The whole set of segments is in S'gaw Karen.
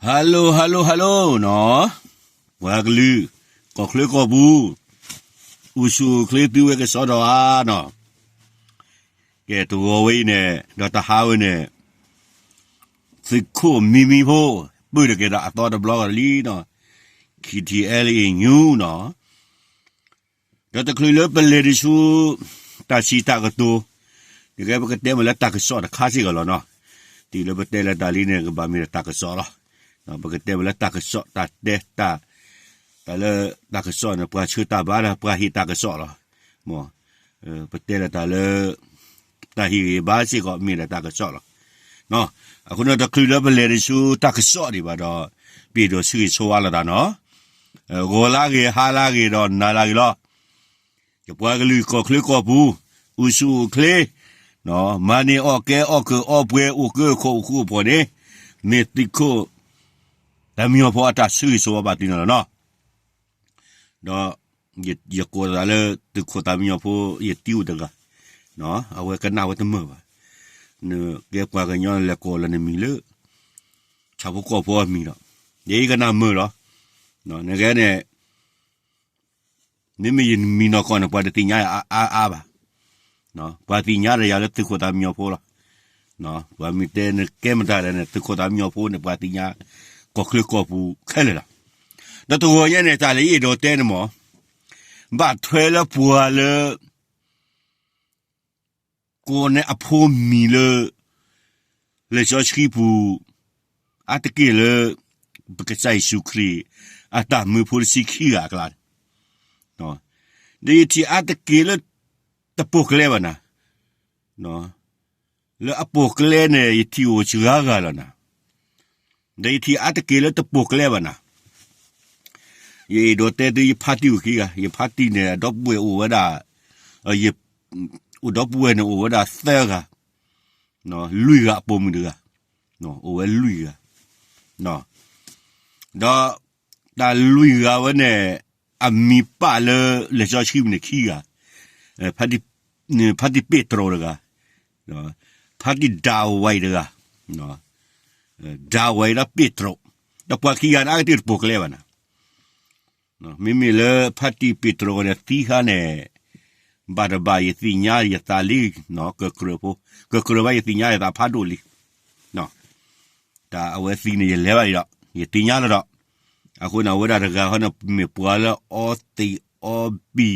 Hello hello hello နီၤ, ပှၤကလုာ် ကီၢ်ချၢကီၢ်ပူၤ, အိၣ်ဆူၣ်အိၣ်ချ့သုဝဲကစီဒီဧါနီၤ, ကဲတဂီၤဝဲအံၤန့ၣ် ဒီးတဟါဝဲန့ၣ် သုးခိၣ်မံမံဖိ ပၢၢ်တက့ၤဒီးအသီတဘျီဂီၤလံနီၤ, ခံထံအဲလအံၤညူနီၤ ဒီးတချုးလၢပလဲၤတဆူ တၢ်စံးတၢ်ကတိၤ, နကဲပကတဲမ့ၢ်လၢတၢ်ကစီၣ်တခါစ့ၢ်ကီးလီၤနီၤ, တုၤလၢပတဲလၢတၢ်လံန့ၣ် ကဘၣ်မ့ၢ်ဒီးတၢ်ကစီၣ်လီၤ, ပကတဲမ့ၢ်လၢတၢ်ကစီၣ်တၢ်တဲတၢ်, တၢ်လၢတၢ်ကစီၣ်န့ၣ် ပှၤဆှၢတၢ်ဘါဒီးပှၤဟ့ၣ်တၢ်ကစီၣ်လီၤ, မ် ပတဲလၢတၢ်လၢ တၢ်ဟ့ၣ်ဂ့ၤဘါစ့ၢ်ကီးမ့ၢ်ဒီးတၢ်ကစီၣ်လီၤ, အဃိန့ၣ်တချုးလၢပလဲၤတဆူတၢ်ကစီၣ်ဒံးဘၣ်ဒီး ပ့ၢ်ဒိၣ်ဆၢဂ့ၤဆၢဝါလိာ်သးနီၤ, ဂီၤလၢဂ့ၤဟါလၢဂ့ၤဒီးနၤလၢဂ့ၤလီၤ, ယပှၤကလုာ်ကီၢ်ချၢကီၢ်ပူၤ, အိၣ်ဆူၣ်အိၣ်ချ့, မၤန့ၢ်အီၣ်ကဲအီၣ်ကၢအီၣ်ပှဲၤအိၣ်ကၢခိၣ်အိၣ်ဃူအိၣ်ဖိးန့ၣ်, မ့ၢ်သုးခိၣ် သးမံညီၤဖိအတၢ်ဆၢဂ့ၤဆၢဝါဘၣ်သုန့ၣ်လီၤနီၤ, ဒီး ယကိးသးလၢသုးခိၣ်သးမံညီၤဖိ ယတံၤအိၣ်တဂၤ, အဝဲကနၣ်ဝဲတမုာ်ဘၣ်, နကဲပှၤကညီလဲၤကိးလၢနမံၤလၢ ဆၣ်ဖိကီၢ်ဖိအမံၤဒီး, ယအံၤကနၣ်မုာ်လီၤ, နကဲန့ၣ် မ့မ့ၢ်ယမံၤနီၢ်ကီၢ်န့ၣ် ပှၤတသ့ၣ်ညါအါအါဘၣ်, ပှၤသ့ၣ်ညါဒီးယၤလၢသုးခိၣ်သးမံညီၤဖိလီၤ, ပှၤမ့ၢ်တဲနကဲမတၤလဲၣ်န့ၣ် သုးခိၣ်သးမံညီၤဖိန့ၣ် ပှၤသ့ၣ်ညါ ကီၢ်ချၢကီၢ်ပူၤခဲလၢာ်လီၤ, ဒီးတဂီၤညါန့ၣ် တၢ်လၢယအဲၣ်ဒိးတဲန့ၣ်မ့ၢ် ဘၣ်ထွဲလၢပှၤလၢ ကိးန့ၢ်အဖိမံၤလၢ လံာ်စီဆှံပူၤ အါတက့ၢ်လၢ ပကစၢ်ယ့ၣ်ၡူးခရံာ် အတၢ်မၢဖိတဆံခံဂၤအကျါန့ၣ်, ဒီးယထံၣ်အါတက့ၢ်လၢ တပိာ်ကျဲဘၣ်နၤ, လၢအပိာ်ကျဲန့ၣ် ယထံၣ်အိၣ်စှၤဂၤလီၤနၤ, ဒီးယထံၣ်အါတက့ၢ်လၢတပိာ်ကျဲဘၣ်နၤ, ယအဲၣ်ဒိးတဲသုယဖါတံၢ်အိၣ်ခံဂၤ, ယဖါတံၢ်န့ၣ် ဒီပုၢ်ဝဲၢ်အိၣ်ဝဲဒၣ်, အိၣ်ဒီပုၢ်ဝဲၢ်န့ၣ်အိၣ်ဝဲဒၣ်သၢဂၤ, လွံၢ်ဂၤအပိာ်မုၣ်တဂၤ, အိၣ်ဝဲလွံၢ်ဂၤ, ဒီး တၢ်လွံၢ်ဂၤဝဲန့ၣ် အမံၤပာ်လၢလံာ်စီဆှံပူၤန့ၣ်ခံဂၤ, ဖါတံၢ်ပ့းတရူးတဂၤ, ဖါတံၢ်ဒၤဝံးတဂၤ, ဒၤဝံးဒီးပ့းတရူး, ဒီးပှၤခံဂၤန့ၣ် အါကတၢၢ်တပိာ်ကျဲဘၣ်နၤ, မ့မ့ၢ်လၢဖါတံၢ်ပ့းတရူးန့ၣ်သံခါန့ၣ်, ဘၣ်တဘၣ်ယသ့ၣ်ညါယသးလံ, ကကြၢးဖိ, ကကြၢးဘၣ်ယသ့ၣ်ညါယသးဖးဒိၣ်လံ တၢ်အဝဲသံန့ၣ် ယလဲၤဘၣ်လံဒီး ယသ့ၣ်ညါလီၤဒီး, အဃိန့ၣ် အဝဲဒၣ်တဂၤဃီန့ၣ် မ့ၢ်ပှၤလၢအီသံးအီ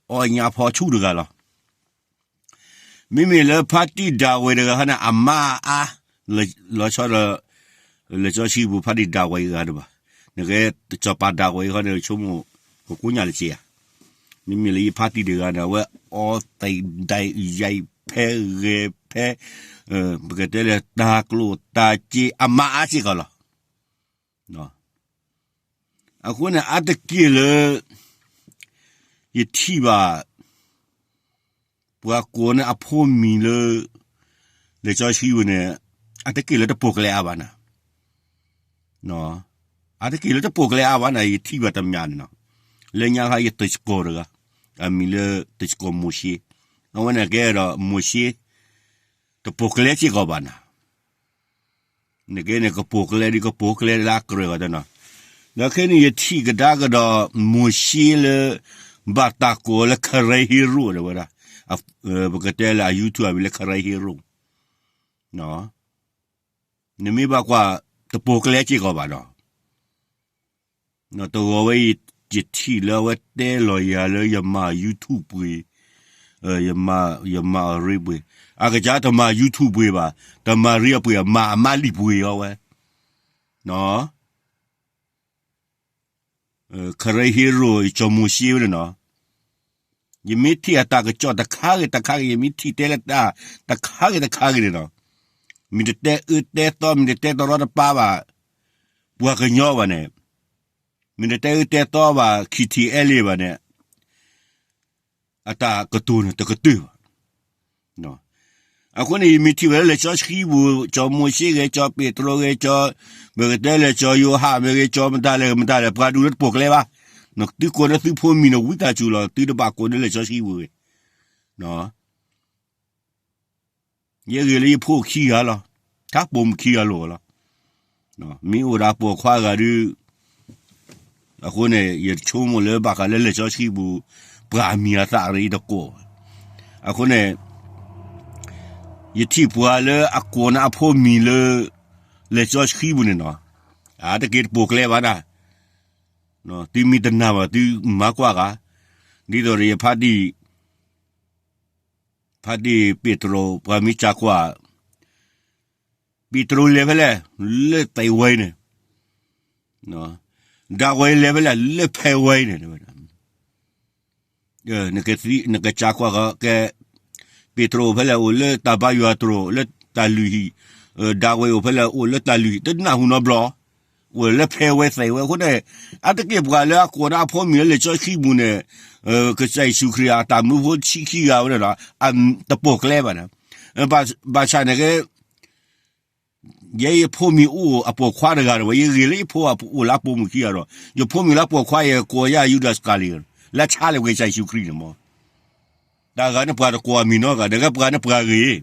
ဘံၣ် အီညါဖီဆူၣ်တဂၤလီၤ. မ့မ့ၢ်လၢဖါတံၢ်ဒၤဝံးတဂၤဃီန့ၣ် အမါအါ, လီၤဆီဒီး လံာ်စီဆှံပူၤဖါတံၢ်ဒၤဝံးတဂၤတဘၣ်, နကဲစီၤပၤဒၤဝံးဃီန့ၣ် ဆိကမိၣ် ကကိညၣ်လၢစ့ဧါ. မ့မ့ၢ်လၢယဖါတံၢ်တဂၤန့ၣ် အဝဲအီသံးဒံးယံာ်ဖဲဂဲၤဖဲ ပကတဲလၢတၢ်ကျိၣ်တၢ်စ့အမါအါစ့ၢ်ကီးလီၤ. အဃိန့ၣ် အါတက့ၢ်လၢ ယထံၣ်ဘၣ် ပှၤကိးန့ၢ်အဖိမံၤလၢ လံာ်စီဆှံပူၤန့ၣ် အါတက့ၢ်လၢတပိာ်ကျဲအါဘၣ်နၤ, အါတက့ၢ်လၢတပိာ်ကျဲအါဘၣ်နၤ ယထံၣ်ဘၣ်တမံၤန့ၣ်နီၤ. လၢညါခါယတံၤသကိးတဂၤ အမံၤလၢတံၤသကိးမိၤၡ့, အဝဲန့ၣ်ကဲဒီးမိၤၡ့ တပိာ်ကျဲစ့ၢ်ကီးဘၣ်နၤ. နကဲန့ၣ် ကပိာ်ကျဲဒ်ကပိာ်ကျဲလၢအကြၢးဂီၤတနီၤ. ဒီးခဲန့ၣ် ယထံၣ်ကဒါကဒီး မိၤၡ့လၢ ဘၣ်တၢ်ကိးလၢ ခရံာ်ဟ့ရိၣ်ဒၣ်ဝဲဒၣ်, ပကတဲလၢအ YouTube အမံၤလၢ ခရံာ်ဟ့ရိၣ်, နမ့ၢ်ဘၣ်ကွၢ် တပိာ်ကျဲစ့ၢ်ကီးဘၣ်ဒီး တဂီၤဝဲ ယထံၣ်လၢအဝဲတဲလီၤယၤလၢယမၤ YouTube ပှ့ၤ, ယမၤအရ့ပှ့ၤ, အကစၢ်တမၤ YouTube ပှ့ၤဘၣ်, တမၤရ့အပှ့ၤ မၤအမါလံၢ်ပှ့ၤအီၤဝဲ, ခရံာ်ဟ့ရိၣ် စီၤမိၤၡ့ဝဲန့ၣ်နီၤ. ယမ့ၢ်ထံၣ်အတၢ်ကစီၣ်တခါဂ့ၤတခါဂ့ၤ, ယမ့ၢ်ထံၣ်တဲလၢတၢ်တခါဂ့ၤတခါဂ့ၤန့ၣ်နီၤ, မ့ၢ်တတဲအၢတဲသီ မ့ၢ်တတဲတရီတပါဘၣ် ပှၤကညီဘၣ်န့ၣ်, မ့ၢ်တတဲအၢတဲသီဘၣ် ခံထံအဲလ့ၣ်ဘၣ်န့ၣ်, အတၢ်ကတိၤန့ၣ်တကတၢၢ်ဘၣ်. အဃိန့ၣ် ယမ့ၢ်ထံၣ်ဝဲလၢလံာ်စီဆှံပူၤ စီၤမိၤၡ့ဂ့ၤ, စီၤပ့းတရူးဂ့ၤ, စီၤ ပကတဲလၢစီၤယိၤဟၣ်မ့ၢ်ဂ့ၤ, စီၤမတၤလဲၣ်မတၤလဲၣ်, ပှၤဒူၣ်လၢတပိာ်ကျဲဘၣ်. သုကိးန့ၢ်သုဖိမံၤန့ၣ် ဝံသးစူၤလီၤ, သုတဘၣ်ကိးန့ၢ်လံာ်စီဆှံပူၤဂ့ၤ. ယဂ့ၤလၢယဖိခံဂၤလီၤ, ထါပိာ်မုၣ်ခံဂၤလိာ်လီၤ. မ့ၢ်အိၣ်ဒီးပိာ်ခွါဂၤဒုး, အဃိန့ၣ် ယဆိကမိၣ်လၢဘၣ်ဃးလၢလံာ်စီဆှံပူၤ ပှၤအမံၤအသၣ်ရအံၤတကိးဘၣ်. အဃိန့ၣ် ယထံၣ်ပှၤလၢအကိးန့ၢ်အဖိမံၤလၢ လံာ်စီဆှံပူၤန့ၣ်နီၤ, အါတက့ၢ်တပိာ်ကျဲဘၣ်ဒၣ်. သုမ့ၢ်တနာ်ဘၣ် သုမၤကွၢ်ဂၤ, ဒ်သိးဒီးယဖးတံၢ် ဖးတံၢ်ပ့းတရူး ပှၤမ့ၢ်ကွၢ်ကွၢ်, ပ့းတရူးလဲၤဖဲလဲၣ်, လၢသ့ၣ်ဝဲအံၤန့ၣ်, ဒၤဝဲလဲၤဖဲလဲၣ်, လၢဖဲဝဲအံၤန့ၣ်, နကကွၢ်ကွၢ်ကဲ, ပ့းတရူးအိၣ်ဖဲလဲၣ် အိၣ်လၢတၢ်ဘါယွၤတရူး လၢတၢ်လုၢ်ဟံၣ်, ဒၤဝဲအိၣ်ဖဲလဲၣ် အိၣ်လၢတၢ်လုၢ်ဟံၣ် တနၢ်ဟူနီတဘျီ, အိၣ်လၢဖဲဝဲသ့ၣ်ဝဲအဃိန့ၣ်, အါတက့ၢ်ပှၤလၢအကိးန့ၢ်အဖိမံၤလၢလံာ်စီဆှံပူၤန့ၣ်, ကစၢ်ယ့ၣ်ၡူးခရံာ်အတၢ်မၢဖိဆံခံဂၤဝဲန့ၣ်ဒီး, တပိာ်ကျဲဘၣ်န့ၣ်, ဘၣ်ဆၣ်န့ၣ်ကဲ ယဲယဖိမံၤအိၣ်အပိာ်ခွါတဂၤန့ၣ်ဝဲ ယဂ့ၤလၢယဖိအိၣ်လၢအပိာ်မုၣ်ခံဂၤဒီး, ယဖိမံၤလၢအပိာ်ခွါယဲကိးယၤယူဒၤစကၤလံၤ, လၢဆါလၢကစၢ်ယ့ၣ်ၡူးခရံာ်န့ၣ်မး, တၢ်ဂၤန့ၣ်ပှၤတကိးအမံၤနီတဂၤ, နကဲပှၤန့ၣ်ပှၤဂ့ၤ,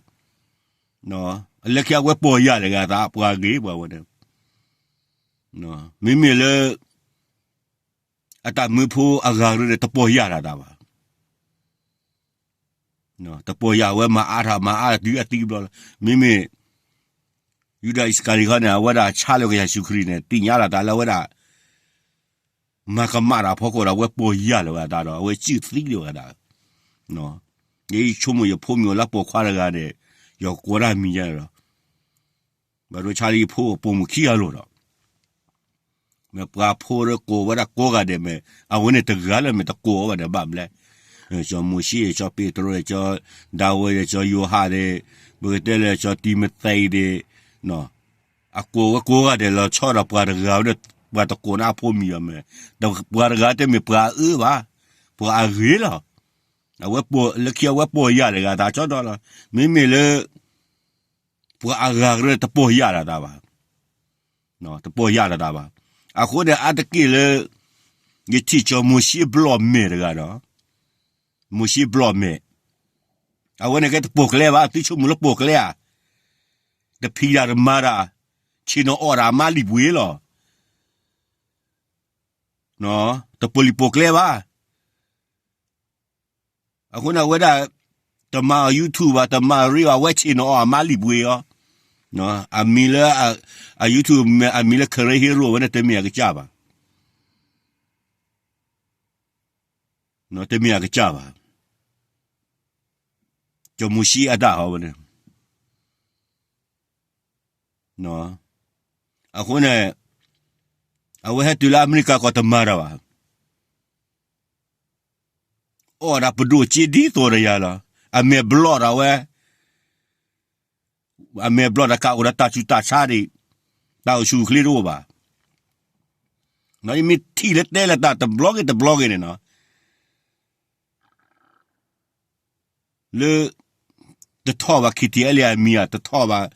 လၢခံအဝဲပိာ်ယၢ်လီၤဂၤသး ပှၤဂ့ၤပှၤဝဲန့ၣ်, မ့မ့ၢ်လၢ အတၢ်မၢဖိအဂၤရၢန့ၣ် တပိာ်ယၢ်လီၤသးဘၣ်. တပိာ်ယၢ်ဝဲမၤအါထီၣ်မၤအါတုၤအသံဘျီလီၤ. မ့မ့ၢ် ယူဒၤအံၣ်စကၤလံၤခီန့ၣ် အဝဲဒၣ်ဆါလၢကစၢ်ယ့ၣ်ၡူးခရံာ်န့ၣ် သ့ၣ်ညါလီၤသးလၢအဝဲဒၣ် မၤကမၣ်တၢ်ဖီခိၣ်ဒီး အဝဲပိာ်ယၢ်လီၤဝဲအသးဒီး အဝဲစုၣ်သံလီၤဝဲအသး, ယဆိကမိၣ်ယဖိမံၤအိၣ်လၢပိာ်ခွါတဂၤန့ၣ် ယကိးတၢ်မံၤယၤဒီး ဘၣ်ဒိဆါလၢယဖိအပိာ်မုၣ်ခံဂၤလိၤဒီး မ့ၢ်ပှၤဖိဒီးကိးဝဲဒၣ်ကိးဂၤဒဲးမ့ၢ် အဝဲန့ၣ်တဂၤလၢမ့ၢ်တကိးဘၣ်ဒီးဘၣ်ဘျဲၣ်, စီၤမိၤၡ့ စီၤပ့းတရူး စီၤဒၤဝဲ စီၤယိၤဟၣ်ဒီး ပကတဲလၢစီၤတံၤမသ့းဒီး အကိးဝဲကိးဂၤဒဲးလီၤဆီဒီးပှၤတဂၤဝဲဒီး ပှၤတကိးန့ၢ်အဖိမံၤအီၤမ့ၢ် ပှၤတဂၤတမ့ၢ်ပှၤအအၢဘၣ်, ပှၤအဂ့ၤလီၤ. အဝဲလၢခံအဝဲပိာ်ယၢ်လီၤဂၤသးဆီဒီလီၤ. မ့မ့ၢ်လၢ ပှၤအဂၤကရၢတပိာ်ယၢ်လီၤသးဘၣ်, တပိာ်ယၢ်လီၤသးဘၣ်. အဃိန့ၣ် အါတက့ၢ်လၢ ယထံၣ်စီၤမိၤၡ့ဘျီၣ်မဲာ်တဂၤဒီး မိၤၡ့ဘျီၣ်မဲာ်, အဝဲန့ၣ်ကဲတပိာ်ကျဲဘၣ်, သုဆိကမိၣ်လၢပိာ်ကျဲဧါ, တဖံးတၢ်တမၤတၢ်, ဆ့ၣ်နီၤအီၣ်တၢ်အမါလံာ်ပှ့ၤလီၤ. တပိာ်လံာ်ပိာ်ကျဲဘၣ်. အဃိန့ၣ် အဝဲဒၣ် တမၤအီၤ YouTube ဘၣ်, တမၤရ့အီၤ, အဝဲဆ့ၣ်နီၤအီၣ်အမါလံာ်ပှ့ၤအီၤ, အမံၤလၢ အ YouTube အမံၤလၢ Karen Hero ဝဲန့ၣ် တမ့ၢ်အကစၢ်ဘၣ်. တမ့ၢ်အကစၢ်ဘၣ်. စီၤမိၤၡ့အတၢ်ဟီဝဲန့ၣ် အဃိန့ၣ် အဝဲဟဲတုၤလၢအမဲရကၤကီၢ်တမၤတၢ်ဘၣ်. အီၣ်ဒၣ်ပဒိၣ်စ့ဒ်သိးဒီးယၤလီၤ. အမဲာ်ဘျီၣ်ဒီးဝဲ, အမဲာ်ဘျီၣ်ဒီးကးအိၣ်ဒီးတၢ်ဆူးတၢ်ဆါဒံး, တၢ်အိၣ်ဆူၣ်အိၣ်ချ့တအိၣ်ဘၣ်. ယမ့ၢ်ထံၣ်လၢတဲလၢတၢ်တဘျီဂ့ၤတဘျီဂ့ၤန့ၣ်နီၤ လၢ တထီၣ်ဘၣ် KTLA အမံၤဧါ, တထီၣ်ဘၣ်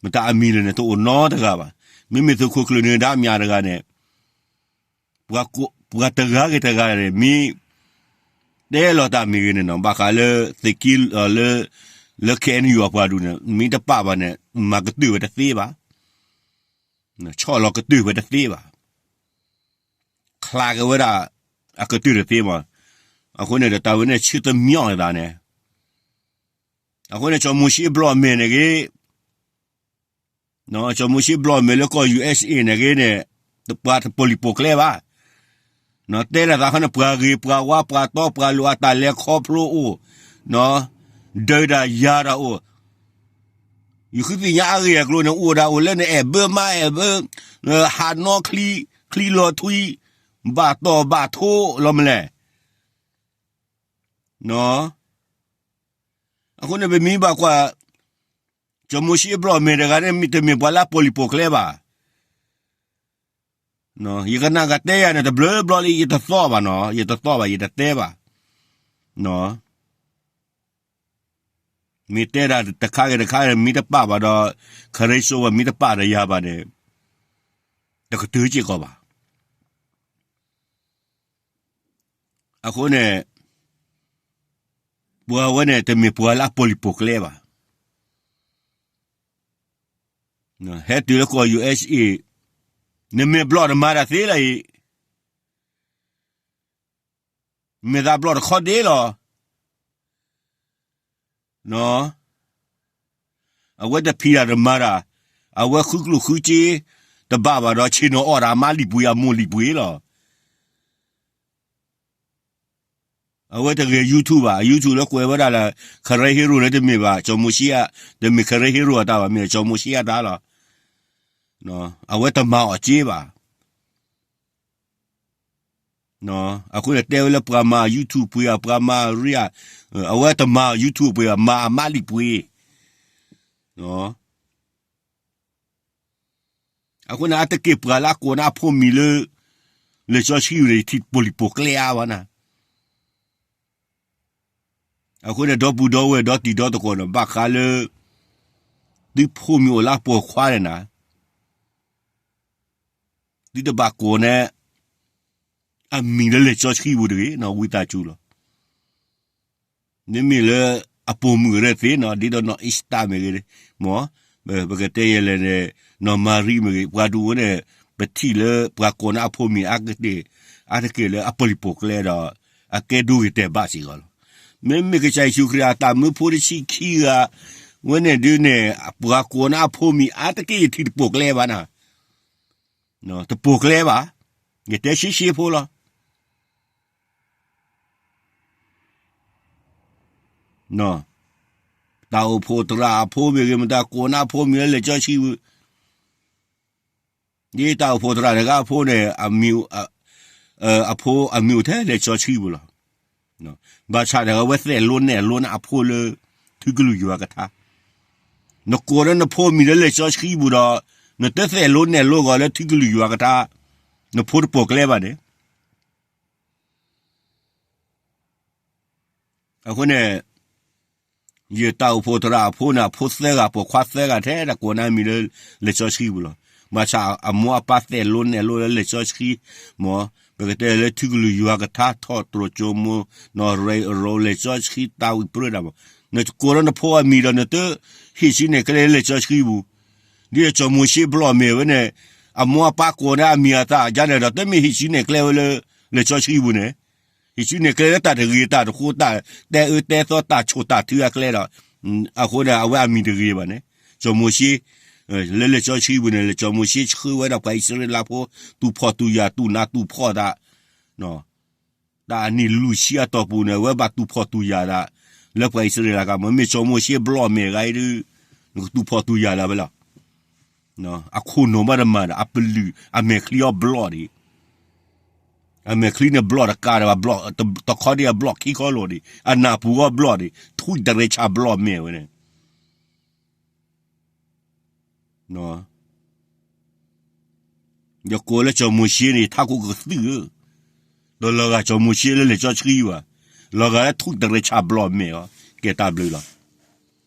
မတၤအမံၤလဲၣ်န့ၣ် တအိၣ်နီတဂၤဘၣ်. မ့မ့ၢ်သုးခိၣ်ကျၢၢ်နၢၤဒါမၠးတဂၤန့ၣ် ပှၤတဂၤဂ့ၤတဂၤန့ၣ် မ့ၢ်တဲလီၤတၢ်မ့ၢ်ဂ့ၤန့ၣ်နီၤ ဘၣ်ဃးလၢသုးက့ လၢ လၢ KNU အပှၤဒူၣ်န့ၣ် မ့ၢ်တပာ်ဘၣ်န့ၣ် မၤကတၢၢ်ဝဲတသ့ဘၣ်. ဆီၣ်လီၤကတၢၢ်ဝဲတသ့ဘၣ်. ချါက့ၤဝဲဒၣ် အကတၢၢ်တသ့မး. အဃိန့ၣ်ဒီး တၢ်ဝဲန့ၣ်ဆၢတမံၤအီၤသးန့ၣ်, အဃိန့ၣ် စီၤမိၤၡ့ဘျီၣ်မဲာ်န့ၣ်ဂ့ၤ, စီၤမိၤၡ့ဘျီၣ်မဲာ်လၢကီၢ် USA န့ၣ်ဂ့ၤန့ၣ် ပှၤတပိာ်လံာ်ပိာ်ကျဲဘၣ်. တဲလီၤသးခီန့ၣ် ပှၤဂ့ၤပှၤဝါ ပှၤတီပှၤလိၤ အတၢ်လဲၤခီဖျိအိၣ်, ဒုးတၢ်ယၤတၢ်အိၣ်, ယဃုသ့ၣ်ညါအဂ့ၢ်အကျိၤန့ၣ် အိၣ်ဒၣ်အိၣ်လၢနအဲၣ်ဘၢမါအဲၣ်ဘၢ, ဟးနီချံ, ချံလီၤထွံ, ဘၣ်တီၢ်ဘၣ်ထိလီၤမလဲၣ်. အဃိန့ၣ် ပမ့ၢ်ဘၣ်ကွၢ် စီၤမိၤၡ့ဘျီၣ်မဲာ်တဂၤန့ၣ် တမ့ၢ်ပှၤလၢအပိာ်လံာ်ပိာ်ကျဲဘၣ်. ယကနၣ်ကတဲယၤန့ၣ် တဘျီဘျီလံ ယတသီၣ်ဘၣ်နီၤ, ယတသီၣ်ဘၣ် ယတတဲဘၣ်. မ့ၢ်တဲဒၣ်တခါဂ့ၤတခါဂ့ၤ မ့ၢ်တပာ်ဘၣ်ဒီး ခရံစိဝဲ မ့ၢ်တပာ်ဒီးယၤဘၣ်န့ၣ် တကတၢၢ်စ့ၢ်ကီးဘၣ်. အဃိန့ၣ် ပှၤဝဲန့ၣ် တမ့ၢ်ပှၤလၢအပိာ်လံာ်ပိာ်ကျဲဘၣ်. ဟဲတုၤလၢကီၢ် USA နမ့ၢ်ဘျီၣ်တမၤတၢ်သ့လီၤအံၤ, မ့ၢ်သးဘျီၣ်တခီဒ့လီၤ. အဝဲတဖံးတၢ်တမၤတၢ်, အဝဲဃုကျိၣ်ဃုစ့တဘၣ်ဘၣ်ဒီး ဆ့ၣ်နီၤအီၣ်တၢ်အမါလံာ်ပှ့ၤအမိၢ်လံာ်ပှ့ၤလီၤ. အဝဲတဂ့ၤ YouTube ဘၣ်, YouTube လၢကွဲးဝဲဒၣ်လၢ Karen Hero လၢတမ့ၢ်ဘၣ်, ကၠီၤမိၤၡ့, တမ့ၢ် Karen Hero အတၢ်ဘၣ်, မ့ၢ်ကၠီၤမိၤၡ့အတၢ်လီၤ. အဝဲတမၤအီၤစ့ဘၣ်. အဃိန့ၣ်တဲဝဲလၢပှၤမၤ YouTube ပှ့ၤဧါ, ပှၤမၤရံဧါ, အဝဲတမၤ YouTube ပှ့ၤဘၣ်, မၤအမါလံာ်ပှ့ၤ. အဃိန့ၣ် အါတက့ၢ်ပှၤလၢအကိးန့ၢ်အဖိမံၤလၢ လံာ်စီဆှံန့ၣ် ယထံၣ်တပိာ်လံာ်ပိာ်ကျဲအါဘၣ်နၤ. အဃိန့ၣ် ဒီပုၢ်ဒီဝဲၢ်ဒီတံၤဒီသကိးန့ၣ် ဘၣ်ဃးလၢ သုဖိမံၤအိၣ်လၢအပိာ်ခွါန့ၣ်နၤ, သုတဘၣ်ကိးန့ၢ် အမံၤလၢလံာ်စီဆှံပူၤတဂ့ၤ, ဝံသးစူၤလီၤ. မ့မ့ၢ်လၢအပိာ်မုၣ်ကရၢသ့နီၤ, ဒ်သိးနီၢ်အ့စတၢ်မ့ၢ်ဂ့ၤ, မ့ၢ် ပကတဲယဲလဲၣ်န့ၣ်, နီၢ်မၤရံမ့ၢ်ဂ့ၤ, ပှၤဒူၣ်ဝဲန့ၣ် ပထံၣ်လၢပှၤကိးန့ၢ်အဖိမံၤအါကတၢၢ်, အါတက့ၢ်လၢအပိာ်လံာ်ပိာ်ကျဲဒီး အကဲဒိဂ့ၤတဲာ်ဘၣ်စ့ၢ်ကီးလီၤ. မ့မ့ၢ်ကစၢ်ယ့ၣ်ၡူးခရံာ်အတၢ်မၢဖိတဆံခံဂၤဝဲန့ၣ်ဒုးန့ၣ်, ပှၤကိးန့ၢ်အဖိမံၤအါတက့ၢ်ယထံၣ်တပိာ်ကျဲဘၣ်နၤ, တပိာ်ကျဲဘၣ်, ယတဲရှဲရှဲဖိလီၤ. တၢ်အိၣ်ဖှိၣ်သရၣ်အဖိမ့ၢ်ဂ့ၤ, မတၤကိးန့ၢ်အဖိမံၤလၢလံာ်စီဆှံပူၤ, ဒ်တၢ်အိၣ်ဖှိၣ်သရၣ်တဂၤအဖိန့ၣ်, အမံၤအိၣ်ထဲလံာ်စီဆှံပူၤလီၤ. ဘၣ်ဆၣ်ဒီးအဝဲသဲၣ်လိနဲၣ်လိန့ၢ်အဖိလၢ ထံကလုၢ်ယွၤကထါ, နကိးဒီးနဖိမံၤလၢလံာ်စီဆှံပူၤဒီး နတသဲၣ်လိနဲၣ်လိကီးလၢထံကလုၢ်ယွၤကထါ, နဖိတပိာ်ကျဲဘၣ်န့ၣ် အဃိန့ၣ် ယတၢ်အိၣ်ဖှိၣ်သရၣ်အဖိန့ၣ် အဖိသၢဂၤပိာ်ခွါသၢဂၤထဲဒၣ်ကိးန့ၢ်အမံၤလၢလံာ်စီဆှံပူၤလီၤ. ဘၣ်ဆၣ်အမိၢ်အပၢ်သဲၣ်လိနဲၣ်လိလၢလံာ်စီဆှံ, မ့ၢ် ပကတဲလၢထံကလုၢ်ယွၤကထါထီၣ်တြိၤကၠိမိၢ်, နီၢ်ရ့ရိလံာ်စီဆှံတၢ်ဝံၣ်ပြၢဒၣ်မ့ၢ်, နကိးဒီးနဖိအမံၤဒီးနတဟ့ၣ်ဆူနဲၣ်ကျဲလၢလံာ်စီဆှံပူၤ, ဒ်ကၠီၤမိၤၡ့ဘျီၣ်မဲာ်ဝဲန့ၣ်, အမိၢ်အပၢ်ကိးန့ၢ်အမံၤအသးဒ်န့ၣ်ဒီး တမ့ၢ်ဟ့ၣ်ဆူနဲၣ်ကျဲဝဲလၢလံာ်စီဆှံပူၤန့ၣ် ဟ့ၣ်ဆူနဲၣ်ကျဲလၢတၢ်တဂ့ၤတၢ်တဃိ တၢ်တဲအၢတဲသီတၢ်ဆိၣ်တၢ်ထုအကျဲဒီး, အဃိန့ၣ် အဝဲအမံၤတဂ့ၤဘၣ်န့ၣ်, ကၠီၤမိၤၡ့, လၢလံာ်စီဆှံပူၤန့ၣ် လၢကၠီၤမိၤၡ့ဆှၢဝဲဒၣ်ပှၤအံၣ်စရ့လးဖိ တူၢ်ဖှီၣ်တူၢ်ယာ်တူၢ်နးတူၢ်ဖှီၣ်သး, တၢ်အနံၣ်လွံၢ်ဆံအတီၢ်ပူၤန့ၣ် အဝဲဘၣ်တူၢ်ဖှီၣ်တူၢ်ယာ်ဒၣ် လၢပှၤအံၣ်စရ့လးကမၢ်, မ့ၢ်ကၠီၤမိၤၡ့ဘျီၣ်မဲာ်ဂၤအံၤဒုး, နကတူၢ်ဖှီၣ်တူၢ်ယာ်လၢၤဝဲလီၤ. အခိၣ်နူာ်ဘၣ်တမၤဒီး အပလုၢ်အမဲာ်ချံအီၤဘျီၣ်ဒံး, အမဲာ်ချံန့ၣ်ဘျီၣ်တကးဒံးဘၣ်, တခီဒံးအဘျီၣ်ခံခီလိာ်ဒံး, အနၢ်ပူၤအီၤဘျီၣ်ဒံး, ထွံၣ်တရံးဆၣ်ဘျီၣ်မဲာ်ဝဲန့ၣ် ယကိးလၢကၠီၤမိၤၡ့န့ၣ် ထးခိၣ်ကသုၣ်ဧၢ, ဒီးလီၤဂာ်ကၠီၤမိၤၡ့လၢလံာ်စီဆှံဘၣ်, လီၤဂာ်လၢထွံၣ်တရံးဆၣ်ဘျီၣ်မဲာ်အီၤ, ကဲတၢ်ဘျုးလီၤ.